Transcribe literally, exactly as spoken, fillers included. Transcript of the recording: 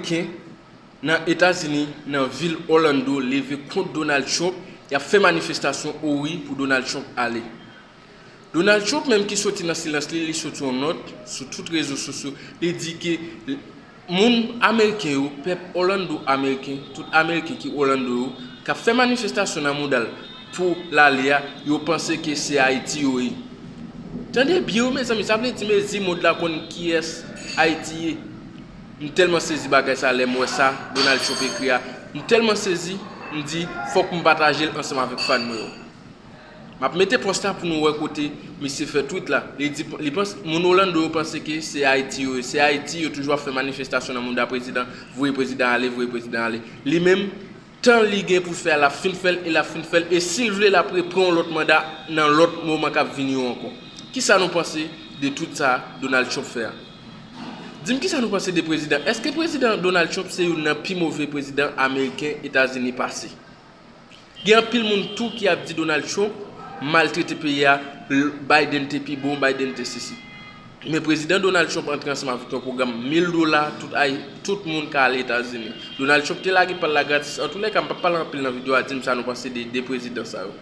Ameriken nan Etazini, nan vil Orlando, leve kont Donald Trump, y ap fè manifestasyon o wi pou Donald Trump ale. Donald Trump menm ki soti nan silans li, li soti yon nòt sou tout rezo sosyo, li di ke moun Ameriken yo, pèp Orlando Ameriken, tout Ameriken ki Orlando yo, k ap fè manifestasyon nan mouda l pou l ale a, yo panse ke se Ayiti yo ye. Tande byen wi mezanmi, sa vle di mezi mond la konn kiyès Ayiti ye. M tèlman sezi bagay sa lè m wè sa Donald Trump ekri a. M tèlman sezi, m di fòk m pataje l ansanm avèk fan mwen yo. M ap mete pòs la pou nou wè kote misye fè tweet la. Li di, li panse, moun Orlando yo panse ke se Ayiti yo ye. Se Ayiti yo toujou ap fè manifestasyon nan mouda prezidan, voye prezidan ale, voye prezidan ale. Li menm, tan li gen pou l fè a, l ap fin fè l, e l ap fin fè l, e si l vle, l ap repran yon lòt manda nan lòt moman k ap vini yo ankò. Kisa nou panse de tout sa Donald Trump fè a? Di m kisa nou panse de prezidan. Èske prezidan Donald Trump se youn nan pi move prezidan ameriken Etazini pase? Gen anpil moun tou ki ap di Donald Trump maltrete peyi a, l-, Biden te pi bon, Biden te sesi. Men prezidan Donald Trump antre ansanm avèk yon pwogram mil dola, tout ay, tout moun ka ale Etazini. Donald Trump te lage pa l la gratis. Antoulèka, m p ap pale anpil nan videyo a, di m sa nou panse de de prezidan sa yo.